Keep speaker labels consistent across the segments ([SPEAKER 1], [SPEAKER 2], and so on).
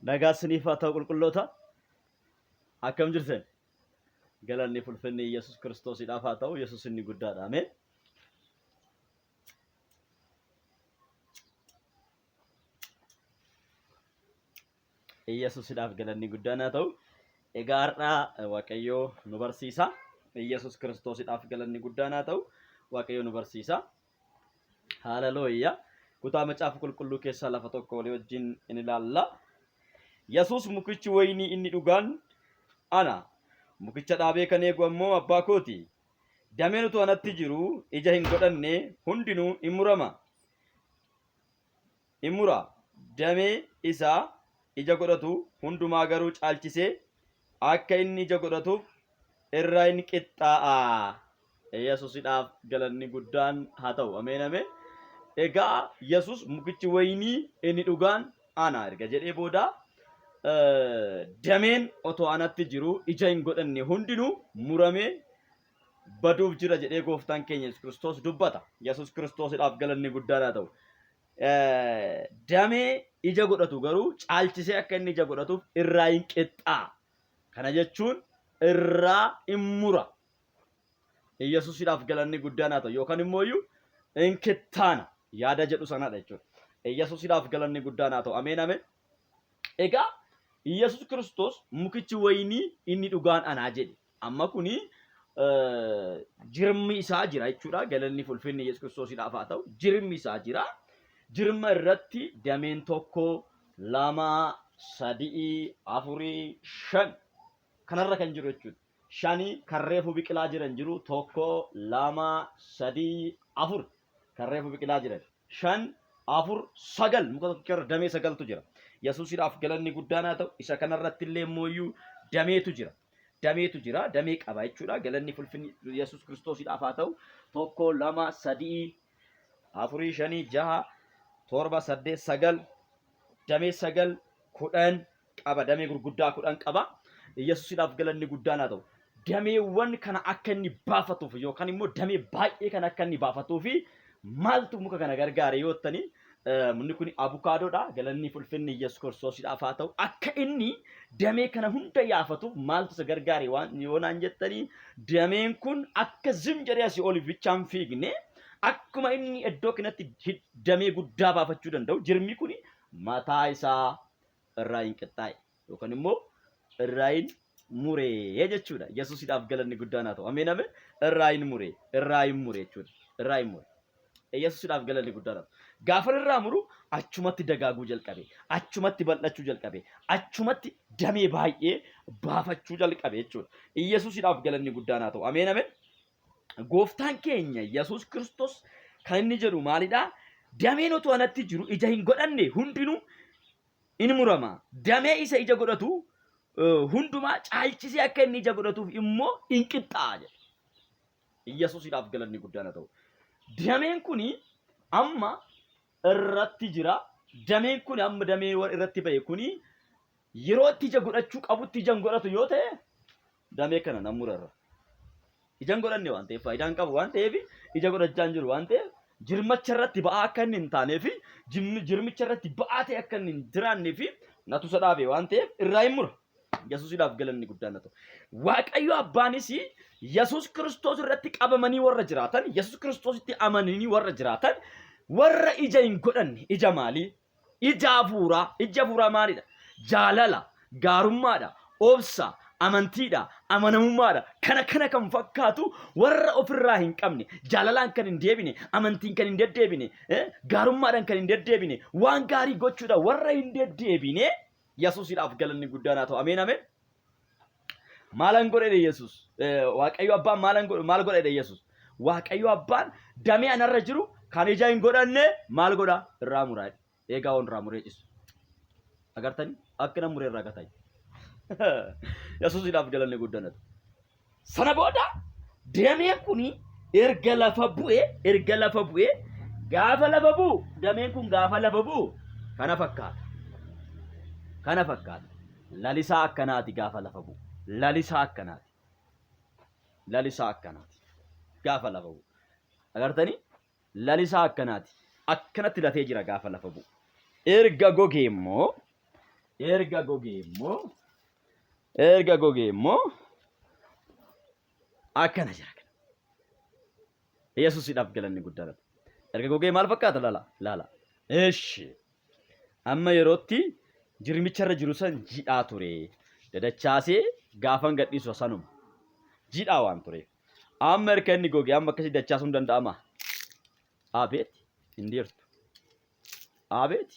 [SPEAKER 1] Nagaa isiniif haa ta'u qulqulloota. Akkam jirtan? Galanni fulfinni Yesuus Kiristoosiidhaaf haa ta'u. Yesuus inni guddaadha. Ameen. Yesuusidhaaf galanni guddaan haa ta'u. Egaa har'a Waaqayyo nu barsiisa. Yesuus Kiristoosiidhaaf galanni guddaan haa ta'u. Waaqayyo nu barsiisa. Haalelooyyaa. Kutaa macaafa qulqulluu keessaa lafa tokko walii wajjin in ilaalla. Yesuus mukichi wayinii inni dhugaan ana. Mukicha dhaabee kan eegu ammoo abbaa kooti. Dameen utuu anatti jiru ija hin godhanne hundinuu in murama. In mura. Damee isaa ija godhatu hundumaa garuu caalchisee akka inni ija godhatuuf irra in qixxaa'a. Yesuusidhaaf galanni guddaan haa ta'u. Ameen ameen. Egaa Yesuus mukichi wayinii inni dhugaan ana erga jedhee booda dameen otoo anatti jiru ija hin godhanne hundinuu muramee baduuf jira jedhee gooftaan keenya Yesuus Kiristoos dubbata. Yesuus Kiristoosidhaaf galanni guddaan haa ta'u. Damee ija godhatu garuu caalchisee akka inni ija godhatuuf irraa hin qixxaa. Kana jechuun irraa hin mura. Iyyasuusidhaaf galanni guddaan haa ta'u yookaan immoo iyyuu hin kittaana yaada jedhu sanadha jechuudha. Iyyasuusidhaaf galanni guddaan haa ta'u. Ameen ameen. Egaa Iyyasuus Kiristoos mukichi wayinii inni dhugaan anaa jedhe. Amma kuni jirmi isaa jira jechuudha. Galanni fulfinni Yesuus Kiristoosiidhaaf haa ta'u. Jirmi isaa jira. Jirma irratti dameen tokko, lama, sadii, afurii, shan kanarra kan jiru jechuudha. Shani kan reefu biqilaa jiran jiru tokko, lama, sadii, afur kan reefu biqilaa jiran. Shan, afur, sagal muka tokkicha irra damee sagaltu jira. Yesuusidhaaf galanni guddaan haa ta'u. Isa kanarratti illee immoo dameetu jira. Dameetu jira. Damee qaba jechuudha. Galanni fulfinni Yesuus Kiristoosiidhaaf haa ta'u. Tokko, lama, sadii, afurii, shanii, jaha, torba, saddeet, sagal, damee sagal, 10 qaba. Damee gurguddaa 10 qaba. Yesuusidhaaf galanni guddaan haa ta'u. Dameewwan kana akka inni baafatuuf yookaan immoo damee baay'ee kana akka inni baafatuuf maaltu muka kana gargaare yoo jettanii mukni kun abukaadoodha. Galanni fulfinni Yesuus Kiristoosiidhaaf haa ta'u. Akka inni damee kana hunda yaafatuuf maaltu isa gargaare waan yoo naan jettanii dameen kun akka zim jedhee asii oli bichaan fiigne akkuma inni iddoo kanatti damee guddaa baafachuu danda'u jirmi kun mataa isaa irraa hin qixxaa'e yookaan immoo irraa hin muree jechuudha. Yesuusidhaaf galanni guddaan haa ta'u. Ameen ameen. Irraa hin muree irraa hin mure jechuudha. Irraa hin mure. Yesuusidhaaf galanni guddaan haa ta'u. Gaafa irraa muru achumatti dagaaguu jalqabe. Achumatti bal'achuu jalqabe. Achumatti damee baay'ee baafachuu jalqabe jechuudha. Yesuusidhaaf galanni guddaan haa ta'u. Ameen ameen. Gooftaan keenya Yesuus Kiristoos kan inni jedhu maalidha? Dameen otoo anatti jiru ija hin godhanne hundinuu in murama. Damee isa ija godhatu hundumaa caalchisee akka inni ija godhatuuf immoo in qixxaa'a jedha. Yesuusidhaaf galanni guddaan haa ta'u. Dameen kuni amma irratti jira. Dameen kun amma damee irratti ba'e kuni yeroo itti ija godhachuu qabutti ija hin godhatu yoo ta'e damee kana nan murarra. Ija hin godhanne waan ta'eef faayidaa hin qabu waan ta'eef ija godhachaa hin jiru waan ta'eef jirmacha irratti ba'aa akka inni hin taanee fi jirmicha irratti ba'aa ta'e akka inni hin jiraannee fi natu isa dhaabe waan ta'eef irraa hin mura. Yesuusidhaaf galanni guddaan haa ta'u. Waaqayyo abbaanis Yesuus Kiristoos irratti qabamanii warra jiraatan, Yesuus Kiristoositti amananii warra jiraatan, warra ija hin godhanne ija maalii? Ija hafuuraa. Ijji hafuuraa maalidha? Jaalala, gaarummaadha, obsa, amantiidha, amanamummaadha. Kana kana kan fakkaatu warra ofirraa hin qabne, jaalalaan kan hin deebine, amantiin kan hin deddeebine, gaarummaadhaan kan hin deddeebine, waan gaarii gochuudha warra hin deddeebine Yesuusidhaaf galanni guddaan haa ta'u. Ameen ameen. Maalan godhe Yesuus? Waaqayyo abbaan maalan godhe maal godhe Yesuus? Waaqayyo abbaan damee anarra jiru kan ija hin godhanne maal godha? Irraa muraa jedhe. Eegaa on irraa muree cisu. Agartanii? Akka nama muree irraa gataa. Yesuusidhaaf galanni guddaan haa ta'u. Sana booda dameen kun erga lafa bu'e erga lafa bu'e gaafa lafa bu'u dameen kun gaafa lafa bu'u kana fakkaata. Kana fakkaata. Lalisaa akkanaati gaafa lafa bu'u. Lalisaa akkanaati. Lalisaa akkanaati. Gaafa lafa bu'u. Agartanii? Lalisaa akkanaati. Akkanatti latee jira gaafa lafa bu'u. Erga gogee immoo Erga gogee immoo erga gogee immoo akkana jira. Yesuusidhaaf galanni guddaadha. Erga gogee maal fakkaata laala laala. Eshi amma yerootti jirmicha irra jiru san jidhaa ture. Dadachaasee gaafan gadhiisu sanuma. Jidhaa waan tureef. Amma erga inni goge amma akkasii dachaasuun danda'ama. Abeet hin deertu. Abeet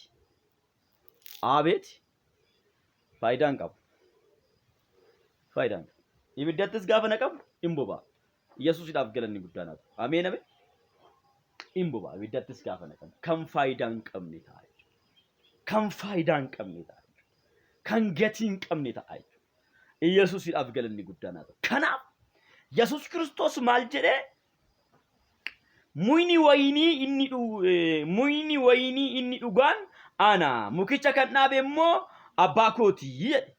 [SPEAKER 1] abeet faayidaa hin qabu. Faayidaa hin qabu. Ibiddattis gaafa naqamu hin boba'a. Yesuusidhaaf galanni guddaan haa ta'u. Ameen ameen. Hin boba'a ibiddattis gaafa naqamu. Kan faayidaa hin qabne ta'a jechuudha. Kan faayidaa hin qabne ta'a jechuudha. Kan gatii hin qabne ta'a jechuudha. Yesuusidhaaf galanni guddaan haa ta'u. Kanaaf Yesuus Kiristoos maal jedhee muyni wayinii inni muyni wayinii inni dhugaan ana mukicha kan dhaabe immoo abbaa kooti jedhe.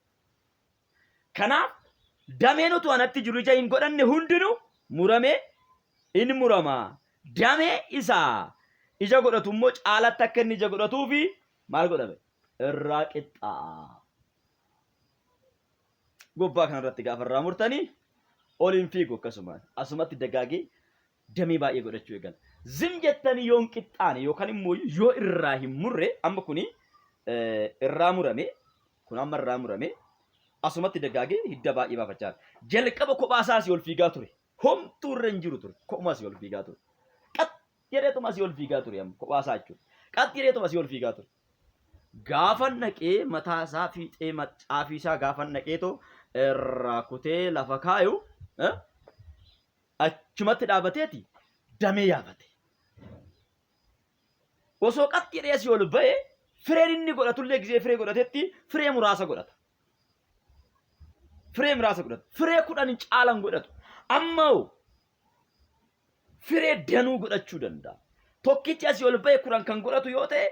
[SPEAKER 1] Kanaaf dameen utuu anatti jiru ija hin godhanne hundinuu muramee in murama. Damee isaa ija godhatu immoo caalatti akka inni ija godhatuufi maal godhame? Irraa qixxaa'a. Gubbaa kanarratti gaafa irraa murtanii ol hin fiigu akkasumaan asumatti dagaagee damee baay'ee godhachuu eegala. Zim jettanii yoo hin qixxaane yookaan immoo yoo irraa hin murre amma kuni irraa murame kun amma irraa murame asumatti dagaagee hidda baay'ee baafachaa jira. Jalqaba kophaa isaa asii ol fiigaa ture. Homtuu irra hin jiru ture. Kophuma asii ol fiigaa ture. Qax jedheetuma asii ol fiigaa ture amma kophaa isaa jechuudha. Qax jedheetuma asii ol fiigaa ture. Gaafan dhaqee mataa isaa fiixee caafii isaa gaafan dhaqeetoo irraa kutee lafa kaayu achumatti dhaabateeti damee yaafate. Osoo qaxxi jedhee asii ol ba'e fireen inni godhatullee gizee firee godhatetti firee muraasa godhata. Firee muraasa godhata. Firee 10 hin caalan godhatu. Amma hoo firee danuu godhachuu danda'a. Tokkichi asii ol ba'e 10 kan godhatu yoo ta'e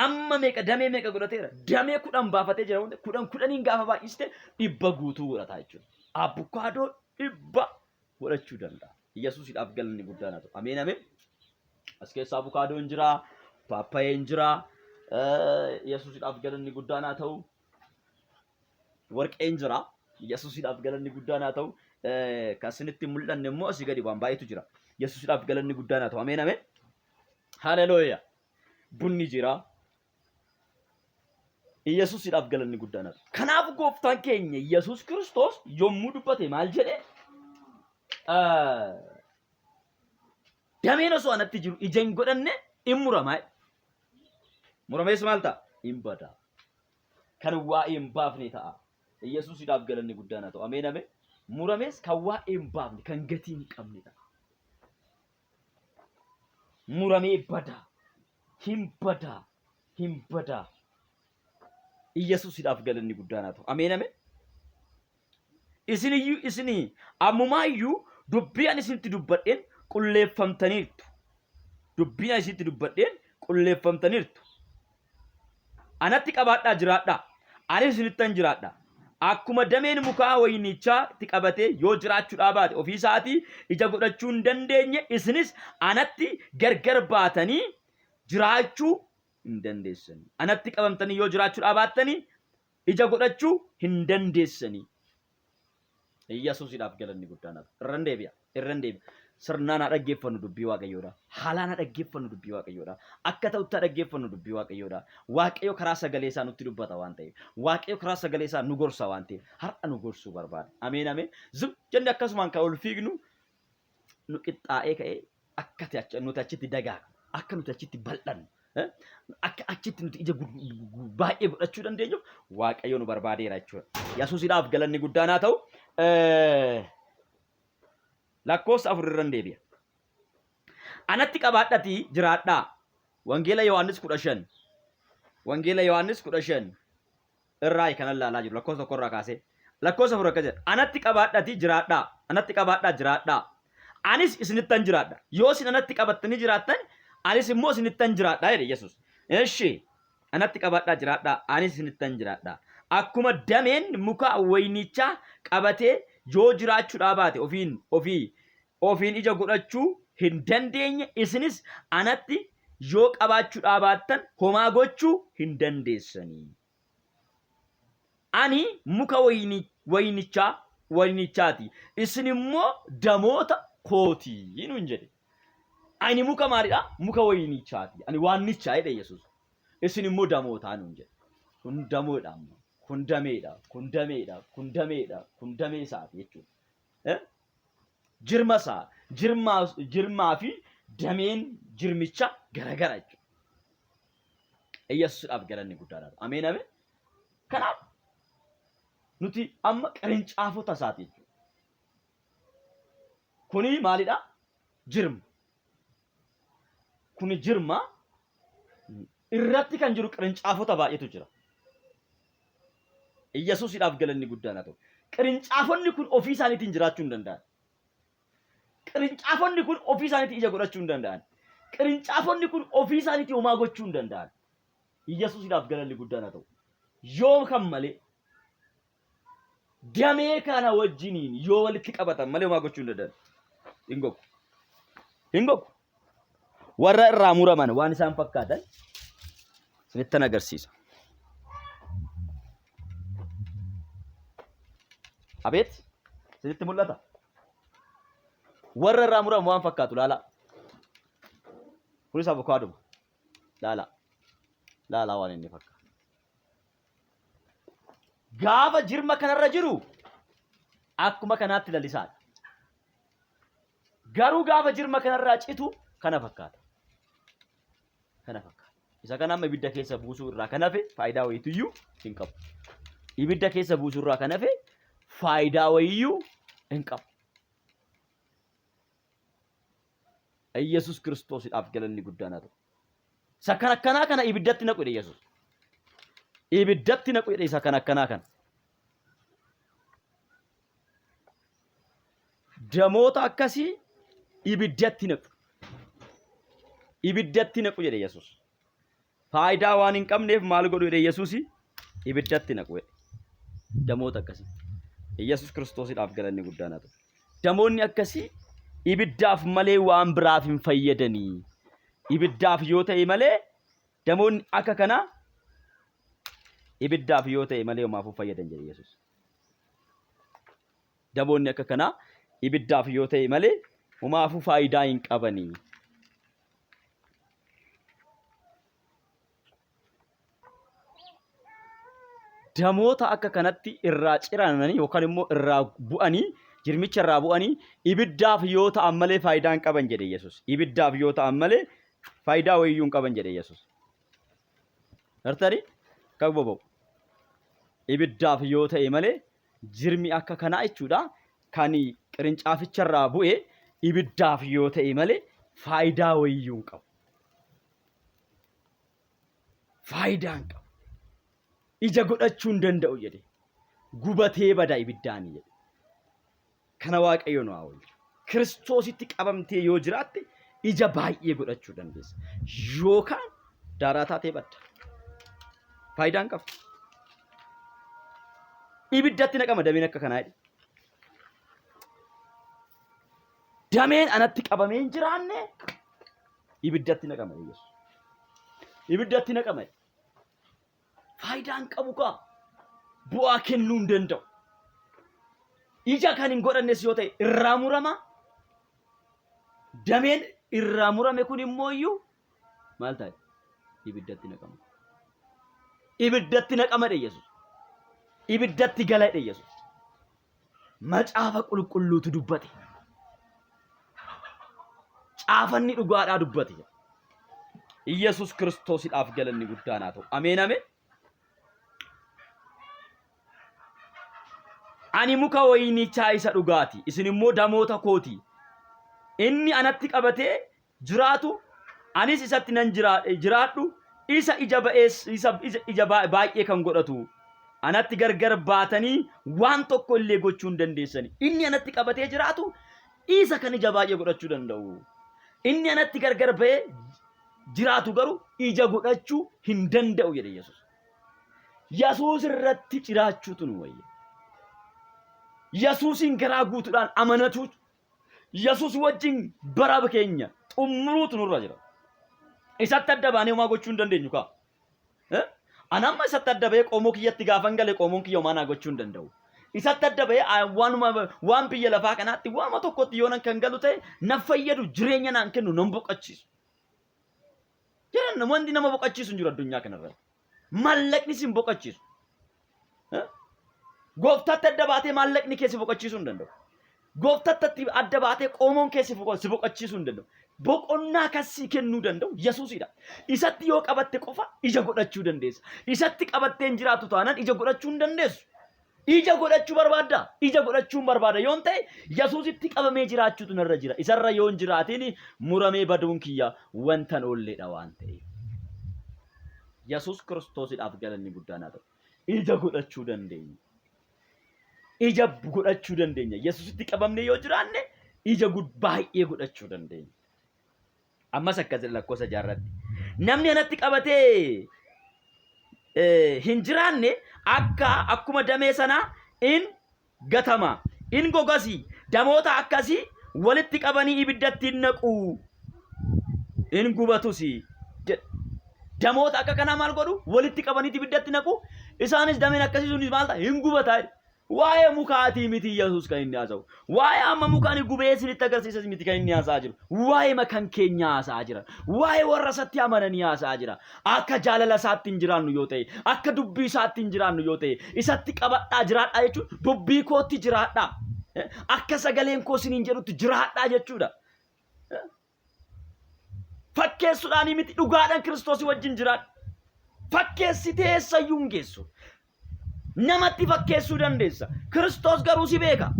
[SPEAKER 1] amma meeqa damee meeqa godhateera? Damee 10 baafatee jira waan ta'eef 10 10n gaafa baay'iste 100 guutuu godhata jechuudha. Abukaadoo 100 godhachuu danda'a. Yesuusidhaaf galanni guddaan haa ta'u. Ameen ameen. As keessa abukaadoon jira, paappayeen jira. Yesuusidhaaf galanni guddaan haa ta'u. Warqeen jira. Yesuusidhaaf galanni guddaan haa ta'u. Kan isinitti hin mul'anne immoo asii gadi waan baay'eetu jira. Yesuusidhaaf galanni guddaan haa ta'u. Ameen ameen. Haleluuyaa. Bunni jira. Yesuusidhaaf galanni guddaan haa ta'u. Kanaaf gooftaan keenya Yesuus Kiristoos yommuu dubbate maal jedhe? Dameen osoo anatti jiru ija hin godhanne in murama. Muramees maal ta'a? In bada. Kan waa'ee hin baafne ta'a. Yesuusidhaaf galanni guddaan haa ta'u. Ameen ameen. Muramees kan waa'ee hin baafne, kan gatii hin qabne ta'a. Muramee bada. Hin bada. Hin bada. Iyyasuusidhaaf galanni guddaan haa ta'u. Ameen ameen. Isin iyyuu isinii ammumaa iyyuu dubbii ani isinitti dubbadheen qulleeffamtaniirtu. Dubbii ani isinitti dubbadheen qulleeffamtaniirtu. Anatti qabaadhaa jiraadhaa, anis isinittan jiraadha. Akkuma dameen mukaa wayiniichaa itti qabatee yoo jiraachuudhaa baate ofii isaatii ija godhachuu hin dandeenye, isinis anatti gargar baatanii jiraachuu hin dandeessani. Anatti qabamtanii yoo jiraachuudhaa baattanii ija godhachuu hin dandeessanii. Iyyasuusidhaaf galanni guddaan haa ta'u. Irran deebi'a. Irran deebi'a. Sirnaan haa dhaggeeffannu dubbii Waaqayyoodha. Haalaan haa dhaggeeffannu dubbii Waaqayyoodha. Akka ta'utti haa dhaggeeffannu dubbii Waaqayyoodha. Waaqayyo karaa sagalee isaa nutti dubbata waan ta'eef. Waaqayyo karaa sagalee isaa nu gorsa waan ta'eef. Har'a nu gorsuu barbaada. Ameen ameen. Zim jenne akkasumaan kan ol fiignu nu qixxaa'ee ka'ee akka nuti achitti dagaagnu, akka nuti achitti bal'annu, akka achitti nuti ija baay'ee godhachuu dandeenyuuf Waaqayyo nu barbaadeera jechuudha. Yesuusidhaaf galanni guddaan haa ta'u. Lakkoofsa 4 irran deebi'a. Anatti qabaadhatii jiraadhaa. Wangeela Yohaannis 15. Wangeela Yohaannis 15 irraa kanan laalaa jiru lakkoofsa 1 irraa kaasee. Lakkoofsa 4 akka jedha. Anatti qabaadhatii jiraadhaa. Anatti qabaadhaa jiraadhaa. Anis isinittan jiraadha. Yoo isin anatti qabattanii jiraattan anis immoo isinittan jiraadha jedhe Yesuus. Eshi anatti qabaadhaa jiraadhaa anis isinittan jiraadha. Akkuma dameen muka waynichaa qabatee yoo jiraachuudhaa baate ofiin ofii ofiin ija godhachuu hin dandeenye isinis anatti yoo qabaachuudhaa baattan homaa gochuu hin dandeessanii. Ani muka wayinii wayinichaa wayinichaati, isin immoo damoota kooti nuun jedhe. Ani muka maalidha? Muka wayinichaati. Ani waannichaa jedhe Yesuus. Isin immoo damootaa nuun jedhe. Kun damoodha amma. Kun dameedha. Kun dameedha. Kun dameedha. Kun damee isaati jechuudha. Eh? Jirma isaa, jirmaa, jirmaa fi dameen jirmicha garagara jechuudha. Yesuusidhaaf galanni guddaadha. Ameen ameen. Kanaaf nuti amma qirincaafota isaati jechuudha. Kuni maalidha? Jirma. Kuni jirma irratti kan jiru qirincaafota baay'eetu jira. Iyyasuusidhaaf galanni guddaan haa ta'u. Qirincaafonni kun ofii isaaniitiin jiraachuu hin danda'an. Qirincaafonni kun ofii isaaniitiin ija godhachuu hin danda'an. Qirincaafonni kun ofii isaaniitiin homaa gochuu hin danda'an. Iyyasuusidhaaf galanni guddaan haa ta'u. Yoo kan malee damee kana wajjiniin yoo walitti qabatan malee homaa gochuu hin danda'an. Hin gogu. Hin gogu. Warra irraa muraman waan isaan fakkaatan isinittan agarsiisa. Abeet isinitti mul'ata. Warra irraa muraman waan fakkaatu laalaa. Kunis avokaaduma. Laalaa. Laalaa waan inni fakkaatu. Gaafa jirma kanarra jiru akkuma kanaatti lalisaadha. Garuu gaafa jirma kanarraa citu kana fakkaata. Kana fakkaata. Isa kana amma ibidda keessa buusuu irraa kan hafe faayidaa wayiituyyuu hin qabu. Ibidda keessa buusuu irraa kan hafe faayidaa wayiiyyuu hin qabu. Iyyasuus Kiristoosidhaaf galanni guddaan haa ta'u. Isa kan akkanaa kana ibiddatti naqu jedhe Yesuus. Ibiddatti naqu jedhe isa kan akkanaa kana. Damoota akkasii ibiddatti naqu. Ibiddatti naqu jedhe Yesuus. Faayidaa waan hin qabneef maal godhu jedhe Yesuus? Ibiddatti naqu jedhe. Damoota akkasii. Yesuus Kiristoosidhaaf galanni guddaan haa ta'u. Damoonni akkasii ibiddaaf malee waan biraaf hin fayyadanii. Ibiddaaf yoo ta'e malee damoonni akka kanaa ibiddaaf yoo ta'e malee homaafuu fayyadan jedhe Yesuus. Damoonni akka kanaa ibiddaaf yoo ta'e malee homaafuu faayidaa hin qabanii. Damoota akka kanatti irraa ciramanii yookaan immoo irraa bu'anii jirmicha irraa bu'anii ibiddaaf yoo ta'an malee faayidaa hin qaban jedhe Yesuus. Ibiddaaf yoo ta'an malee faayidaa wayiyyuu hin qaban jedhe Yesuus. Gartanii kan boba'u. Ibiddaaf yoo ta'e malee jirmi akka kanaa jechuudha kan qirincaaficha irraa bu'e ibiddaaf yoo ta'e malee faayidaa wayiyyuu hin qabu. Faayidaa hin qabu. Ija godhachuu hin danda'u jedhe. Gubatee bada ibiddaan jedhe. Kana Waaqayyo nu haa oolchu. Kiristoositti qabamtee yoo jiraatte ija baay'ee godhachuu dandeessa. Yookaan daaraa taatee badda. Faayidaa hin qabu. Ibiddatti naqama dameen akka kanaa jedhe. Dameen anatti qabamee hin jiraanne ibiddatti naqama jedhe Yesuus. Ibiddatti naqama jedhe. Faayidaa hin qabu kaa. Bu'aa kennuu hin danda'u. Ija kan hin godhannes yoo ta'e irraa murama. Dameen irraa murame kun immoo iyyuu maal ta'e? Ibiddatti naqama. Ibiddatti naqama jedhe Yesuus. Ibiddatti gala jedhe Yesuus. Macaafa qulqulluutu dubbate. Caafanni dhugaadhaa dubbate. Iyyasuus Kiristoosidhaaf galanni guddaan haa ta'u. Ameen ameen. Ani muka wayinichaa isa dhugaati, isin immoo damoota kooti. Inni anatti qabatee jiraatu, anis isatti nan jiraadhu, isa ija ba'ees isa ija baay'ee kan godhatu. Anatti gargar baatanii waan tokko illee gochuu hin dandeessani. Inni anatti qabatee jiraatu isa kan ija baay'ee godhachuu danda'u. Inni anatti gargar ba'ee jiraatu garuu ija godhachuu hin danda'u jedhe Yesuus. Yesuus irratti jiraachuutu nu wayya. Yesuusiin garaa guutuudhaan amanatuutu Yesuus wajjin bara keenya xumuruutu nurra jira. Isatti adda baanee homaa gochuu hin dandeenyu kaa. Eh? Ani amma isatti adda ba'ee qomoo kiyyatti gaafan gale qomoon kiyya homaa naa gochuu hin danda'u. Isatti adda ba'ee waanuma waan biyya lafaa kanaatti waanuma tokkotti yoonan kan galu ta'e na fayyadu jireenya naan kennu nan boqochiisu. Jiran wanti nama boqochiisu hin jiru addunyaa kanarratti. Maallaqni si hin boqochiisu. Gooftaatti adda baatee maallaqni kee si boqochiisuu hin danda'u. Gooftaatti adda baatee qoomoon kee si boqochiisuu hin danda'u. Boqonnaa kan sii kennuu danda'u Yesuusidha. Isatti yoo qabatte qofa ija godhachuu dandeessa. Isatti qabattee hin jiraattu taanaan ija godhachuu hin dandeessu. Ija godhachuu barbaaddaa? Ija godhachuun barbaada yoon ta'e Yesuusitti qabamee jiraachuutu narra jira. Isarra yoon jiraatiin muramee baduun kiyya wantan oolleedha waan ta'eef. Yesuus Kiristoosidhaaf galanni guddaan haa ta'u. Ija godhachuu dandeenya. Ija godhachuu dandeenya. Yesuusitti qabamnee yoo jiraanne ija baay'ee godhachuu dandeenya. Ammas akkas jedha lakkoofsa jaarratti. Namni anatti qabatee hin jiraanne akka akkuma damee sanaa in gatama. In gogasi. Damoota akkasii walitti qabanii ibiddatti in naqu. In gubatusi. Jedha. Damoota akka kanaa maal godhu? Walitti qabanii ibiddatti naqu. Isaanis dameen akkasii sunis maal ta'a? Hin gubata. Waa'ee mukaatii miti Yesuus kan inni haasa'u. Waa'ee amma mukaan gubee isinitti agarsiisas miti kan inni haasa'aa jiru. Waa'ee makan keenya haasa'aa jira. Waa'ee warra isatti amananii haasa'aa jira. Akka jaalala isaatti hin jiraannu yoo ta'e, akka dubbii isaatti hin jiraannu yoo ta'e, isatti qabadhaa jiraadhaa jechuun dubbii kootti jiraadhaa. Akka sagaleen koo isiniin jedhutti jiraadhaa jechuudha. Fakkeessuudhaanii miti dhugaadhaan Kiristoosii wajjin jiraadhu. Fakkeessitee eessayyuu hin geessu. Namatti fakkeessuu dandeessa. Kiristoos garuu si beeka.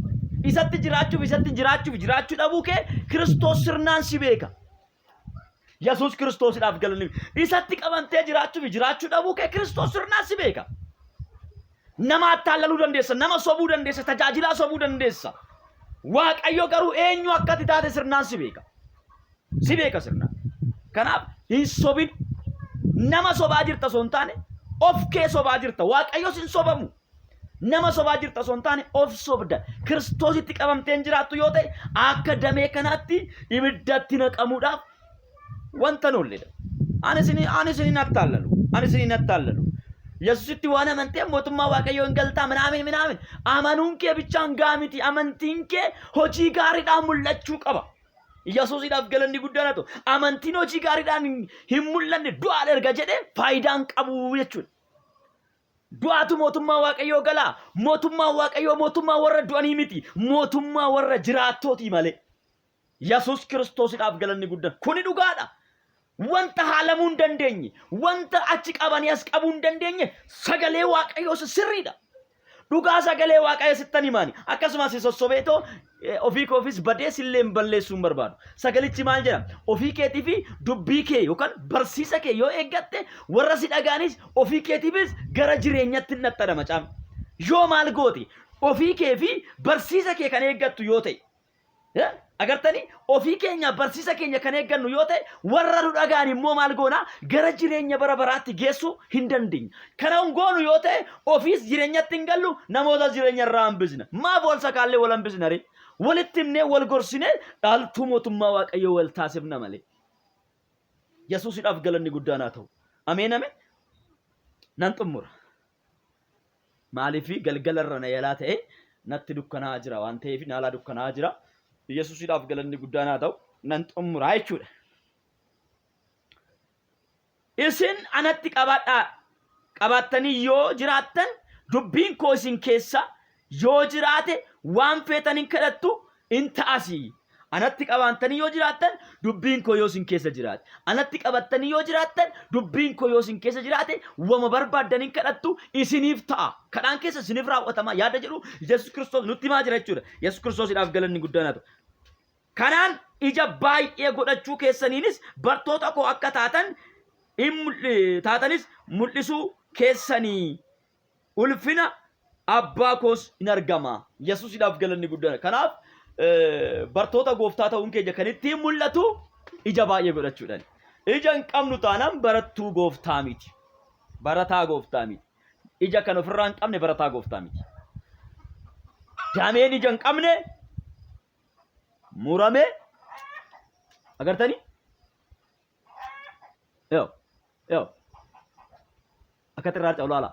[SPEAKER 1] Isatti jiraachuuf isatti jiraachuuf jiraachuu dhabuu kee Kiristoos sirnaan si beeka. Yesuus Kiristoosidhaaf galanni. Isatti qabamtee jiraachuu fi jiraachuu dhabuu kee Kiristoos sirnaan si beeka. Nama attaallaluu dandeessa, nama sobuu dandeessa, tajaajilaa sobuu dandeessa. Waaqayyo garuu eenyu akka ati taate sirnaan si beeka. Si beeka sirnaan. Kanaaf hin sobin. Nama sobaa jirta osoo hin taane of kee sobaa jirta. Waaqayyos hin sobamu. Nama sobaa jirta osoo hin taane of sobda. Kiristoositti qabamtee hin jiraattu yoo ta'e akka damee kanaatti ibiddatti naqamuudhaaf wanta hin oolledha. Ani isin ani isin hin attaallalu. Ani isin hin attaallalu. Yesusitti waan amanteef mootummaa Waaqayyoo hin galtaa minaamin minaamin. Amanuun kee bichaan gaa miti. Amantiin kee hojii gaariidhaan mul'achuu qaba. Yesuusidhaaf galanni guddaan haa ta'u. Amantiin hojii gaariidhaan hin mul'anne du'aadha erga jedhee faayidaa hin qabu jechuudha. Du'aatu mootummaa Waaqayyoo galaa. Mootummaan Waaqayyoo mootummaa warra du'anii miti. Mootummaa warra jiraattootii malee. Yesuus Kiristoosidhaaf galanni guddaan. Kuni dhugaadha. Wanta haalamuu hin dandeenye, wanta achi qabanii as qabuu hin dandeenye sagalee Waaqayyoo isa sirriidha. Dhugaa sagalee Waaqayyoo sittan himaani. Akkasumas si sossobeetoo ofii koofis badee sillee hin balleessuu hin barbaadu. Sagalichi maal jedha? Ofii keetii fi dubbii kee yookaan barsiisa kee yoo eeggatte warra si dhagaanis ofii keetiifis gara jireenyatti hin dhaxxadha macaafni. Yoo maal goote? Ofii kee fi barsiisa kee kan eeggattu yoo ta'e Agartanii ofii keenya barsiisa keenya kan eeggannu yoo ta'e warra nu dhagaan immoo maal goona gara jireenya bara baraatti geessuu hin dandeenya. Kana hin goonu yoo ta'e ofiis jireenyatti hin gallu namootas jireenya irraa hambisna. Maaf wal sakaallee wal hambisna ree? Walitti himnee wal gorsinee dhaaltuu mootummaa Waaqayyoo wal taasifna malee. Yesuusidhaaf galanni guddaan haa ta'u. Ameen ameen. Nan xumura. Maaliif galgala irra na yalaa ta'e natti dukkanaa'aa jira waan ta'eef naalaa dukkanaa'aa jira. Yesuusidhaaf galanni guddaan haa ta'u nan xumuraa jechuudha. Isin anatti qabadhaa qabaattanii yoo jiraattan dubbiin koo isin keessa yoo jiraate waan feetan hin kadhattu in ta'asi. Anatti qabaantanii yoo jiraattan dubbiin koo yoo isin keessa jiraate. Anatti qabattanii yoo jiraattan dubbiin koo yoo isin keessa jiraate wama barbaaddan hin kadhattu isiniif ta'a. Kadhaan keessa isiniif raawwatama yaada jedhu Yesuus Kiristoos nutti himaa jira jechuudha. Yesuus Kiristoosidhaaf galanni guddaan haa ta'u. Kanaan ija baay'ee godhachuu keessaniinis bartoota koo akka taatan taatanis mul'isuu keessanii. Ulfina abbaa koos in argama. Yesuusidhaaf galanni guddaan. Kanaaf bartoota gooftaa ta'uun keenya kan ittiin mul'atu ija baay'ee godhachuudhaan. Ija hin qabnu taanaan barattuu gooftaa miti. Barataa gooftaa miti. Ija kan ofirraa hin qabne barataa gooftaa miti. Dameen ija hin qabne muramee agartanii? Yoo yoo. Akka xirraa harca'u laala.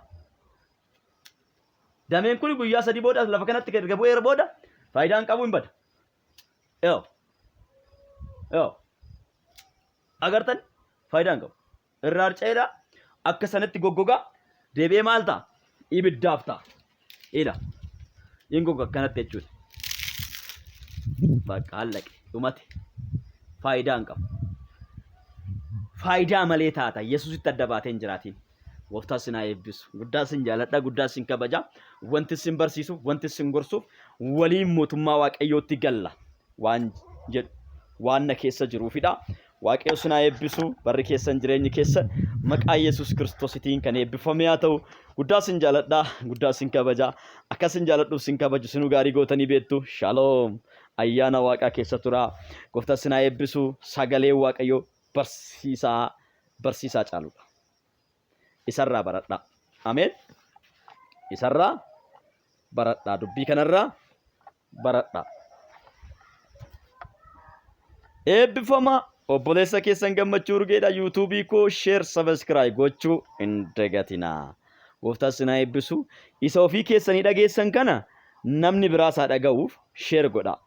[SPEAKER 1] Dameen kun guyyaa sadii booda lafa kanatti erga bu'eera booda faayidaan qabu hin bada. Yoo. Yoo. Agartan faayidaa hin qabu. Irraa harca'eedha. Akka sanatti goggogaa deebi'ee maal ta'a? Ibiddaaf ta'a. Ila. Hin goga akkanatti jechuudha. Bakka hallaqe dhumate. Faayidaa hin qabu. Faayidaa malee taata. Yesuusitti adda baatee hin jiraatiin. Gooftaa sin haa eebbisu. Guddaa sin jaaladha, guddaa sin kabaja. Wanti sin barsiisuuf, wanti sin gorsuuf waliin mootummaa Waaqayyootti galla waan jedhu waan na keessa jiruufidha. Waaqayyo sin haa eebbisu. Barri keessan jireenyi keessan maqaa Yesuus Kiristoositiin kan eebbifame haa ta'u. Guddaa sin jaaladha, guddaa sin kabaja. Akka sin jaaladhuuf sin kabaju sinuu gaarii gootanii beektu. Shaloom. Ayyaana Waaqaa keessa turaa. Gooftaa sin haa eebbisu. Sagaleen Waaqayyoo barsiisaa barsiisaa caaludha. Isarraa baradhaa. Ameen. Isarraa baradhaa. Dubbii kanarraa baradhaa. Eebbifama obboleessa keessan gammachuu urgeedha. Yuutuubii koo sheer sabiskiraayib gochuu hin dagatinaa. Gooftaan sin haa eebbisu. Isa ofii keessanii dhageessan kana namni biraa isaa dhaga'uuf sheer godhaa.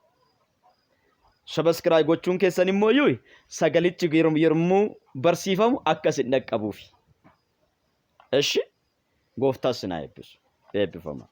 [SPEAKER 1] Sabiskiraayib gochuun keessan immoo iyyuu sagalichi yommuu barsiifamu akka isin dhaqqabuufi. Eshi gooftaan sin haa eebbisu. Eebbifama.